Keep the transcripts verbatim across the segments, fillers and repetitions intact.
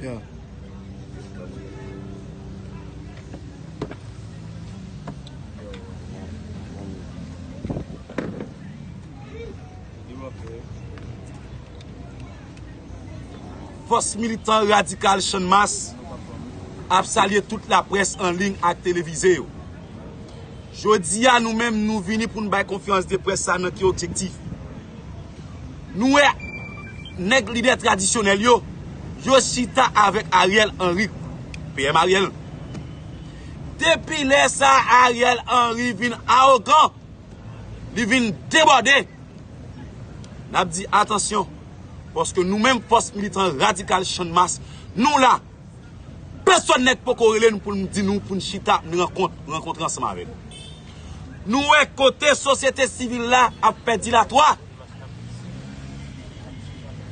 Yeah. Fòs militan radikal Channmas ap salye tout laprès an liy ak televize yo. Jodi a, nou menm, nou vini pou n bay konferans de près sa nan ki objektif? Nou wè nèg lidè tradisyonèl yo, yo chita avèk Ariel Henry, P M Ariel. Depi lè sa, Ariel Henry vin awogan, li vin debòde. N ap di atansyon, paske nou menm fòs militan radikal Channmas, nou la. Pèsonn nèg poko rele nou pou n di nou pou n chita, n rankont, rankontre ansanm avè l. Nou wè kote sosyete sivil la ap fè dilatwa.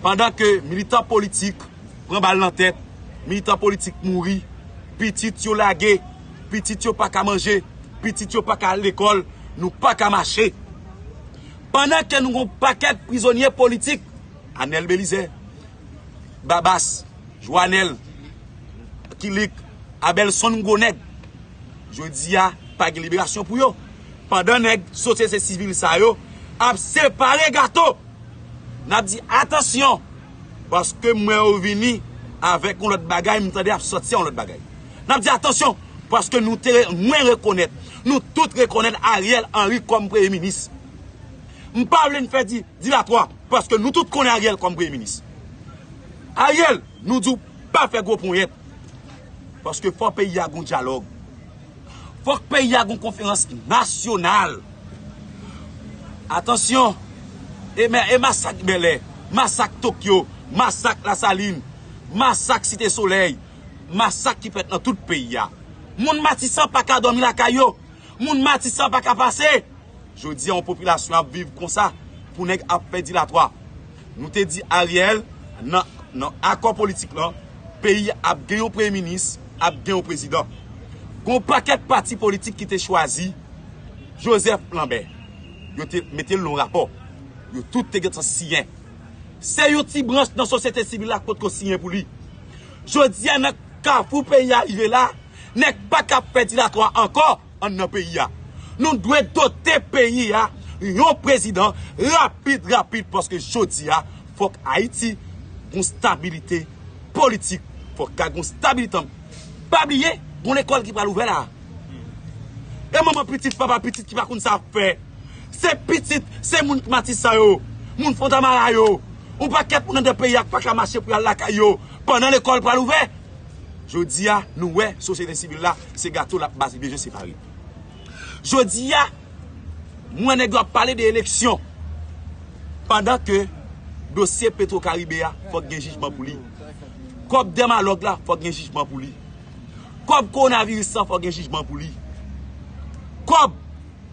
Pandan ke militan politik pran bal nan tèt, militan politik mouri, pitit yo lage, pitit yo pa ka manje, pitit yo pa ka al lekòl, nou pa ka mache. Pandan ke nou gon pakèt prizonye politik, Anèl Belizè, Babas, Jwanèl, Kilik, Abèlsonn Gwonèg, jodi a pa gen liberasyon pou yo. Pandan nèg sosyete sivil sa yo ap separe gato, n ap di atansyon, paske m wè yo vini avèk yon lòt bagay, m tande ap sòti yon lòt bagay. N ap di atansyon, paske nou te, mwen rekonèt, nou tout rekonèt Ariel Henry kòm premye minis. M pa vle n fè di, dilatwa, paske nou tout konnen Ariel kòm premye minis. Ariel, nou di w pa fè gwo ponyèt. Paske fò peyi a gon dyalòg. Fòk peyi a gon konferans nasyonal. Atansyon, e, mè- e masak Bèlè, masak Tokyo, masak Lasalin, masak Site Solèy, masak ki fèt nan tout peyi a. Moun Matisan pa ka dòmi lakay yo. Moun Matisan pa ka pase. Jodi a, yon popilasyon ap viv konsa, pou nèg ap fè dilatwa. Nou te di Ariel, nan, nan akò politik lan, peyi ap gen yon premye minis, ap gen yon prezidan. Gon pakèt pati politik ki te chwazi Joseph Lambert. Yo te mete l nan rapò. Yo tout te gentan siyen. Se yon ti branch nan sosyete sivil la k potko siyen pou li. Jodi a, nan kafou peyi a rive la, nèg pa ka fè dilatwa ankò anndan peyi a. Nou dwe dote peyi a yon prezidan rapid, rapid, paske jodi a, fòk Ayiti gon stabilite politik. Fòk ka gon stabilite. Pa bliye, gon lekòl ki pral ouvè la. E manman pitit, papa pitit ki pa konn sa ap fè. Se pitit, se moun Matisan yo, moun Fontamara yo, yon pakèt moun anndan peyi a k pa ka mache pou y al lakay yo, pandan lekòl pral ouvè. Jodi a, nou wè sosyete sivil la, se gato l ap bati bezwen separe. Jodi a, m wè nèg yo ap pale de eleksyon. Pandan ke dosye Petro Caribe a, fòk gen jijman pou li. Kòb Dermalog la, fòk gen jijman pou li. Kòb kowonaviris lan, fòk gen jijman pou li. Kòb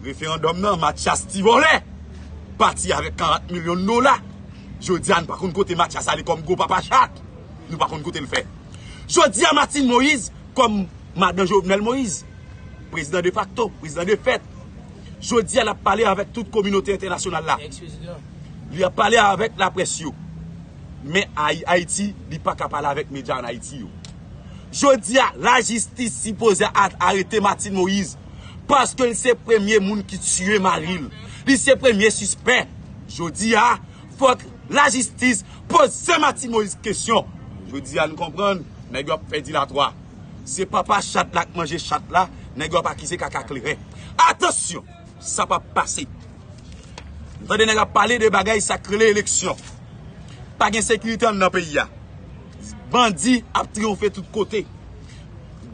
referandòm nan, Mathias ti vòlè, pati avèk karant milyon dola. Jodi a, nou pa konn kote Mathias ale kòm gwo papa chat. Nou pa konn kote l fè. Jodi a, Martine Moïse kòm madan Jovenel Moïse, prezidan defakto, prezidan defèt. Jodi a, l ap pale avèk tout kominote entènasyonal la. Li ap pale avèk laprès yo. Men Ay- Ayiti, li pa ka pale avèk medya ann Ayiti yo. Jodi a, lajistis sipoze a- arete Martine Moïse, paske li se premye moun ki tiye mari l. Li se premye sispè. Jodi a, fòk lajistis poze Martine Moïse kesyon. Jodi a, nou konprann, nèg yo ap fè dilatwa. Se papa chat la k manje chat la, nèg yo ap akize kaka kleren. Atansyon, sa p ap pase. M tande nèg ap pale de bagay sa k rele eleksyon. Pa gen sekirite anndan peyi a. Bandi ap triyonfe tout kote.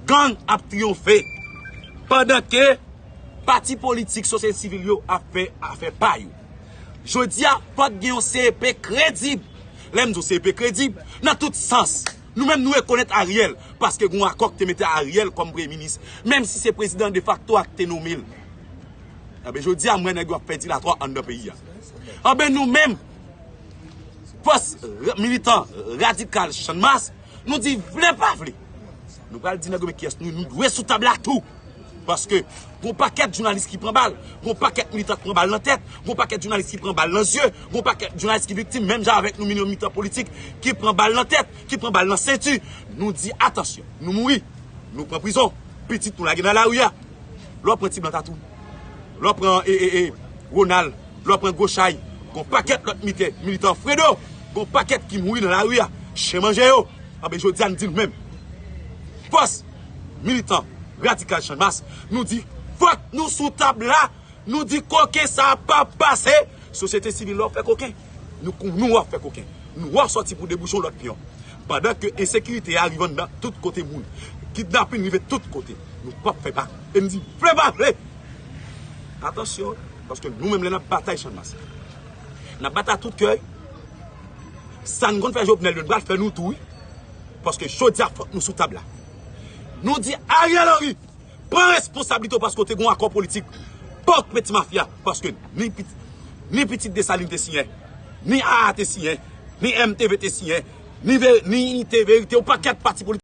Gang ap triyonfe. Pandan ke pati politik, sosyete sivil yo ap fè afè pa yo. Jodi a, fòk gen yon C E P kredib. Lè m di yon C E P kredib, nan tout sans. Nou menm, nou rekonèt Ariel, paske gen yon akò ki te mete Ariel kòm premye minis, menm si se prezidan defakto a ki te nonmen l. Enben, jodi a, m wè nèg yo ap fè dilatwa anndan peyi a. Enben, nou menm, fòs r- militan radikal Channmas, nou di vle pa vle. Nou pral di nèg yo men kiyès nou, nou dwe sou tab la tou. Paske gon pakèt jounalis ki pran bal, gon pakèt militan ki pran bal nan tèt, gon pakèt jounalis ki pran bal nan zye, gon pakèt jounalis ki viktim, menm jan avèk nou militan politik, ki pran bal nan tèt, ki pran bal nan senti. Nou di, atansyon, nou mouri, nou pran prizon, pitit nou lage nan lari a. Lè w pran Ti Blan Tatou, lè w pran e, e, e, Ronald, lè w pran Gwo Chay, gon pakèt lòt militè, militan Fredo, gon pakèt ki mouri nan lari a, chen manje yo. Anben, jodi a, n di nou menm, fòs militan radikal Channmas, nou di, fòk nou sou tab la, nou di koken sa p ap pase. Sosyete sivil, lè w fè koken, nou, nou wè w fè koken. Nou wè w sòti pou debouche yon lòt pyon. Pandan ke ensekirite a rive anndan tout kote moun, kidnapin rive tout kote, nou p ap fè pa. E n di, vle pa vle. Atansyon, paske nou menm lè n ap batay Channmas, n ap batay tout kè. Sa n konn fè Jovenel yo, n pral fè nou tou, wi. Paske jodi a, fòk nou sou tab la. Nou di Ariel Henry, pran responsablite w paske w te gen yon akò politik. Pòk peti mafya, paske ni pit-, ni pitit Desalin te siyen, ni A A te siyen, ni M T V te siyen, ni, Ve-, ni Inite Verite, yon pakèt pati politik.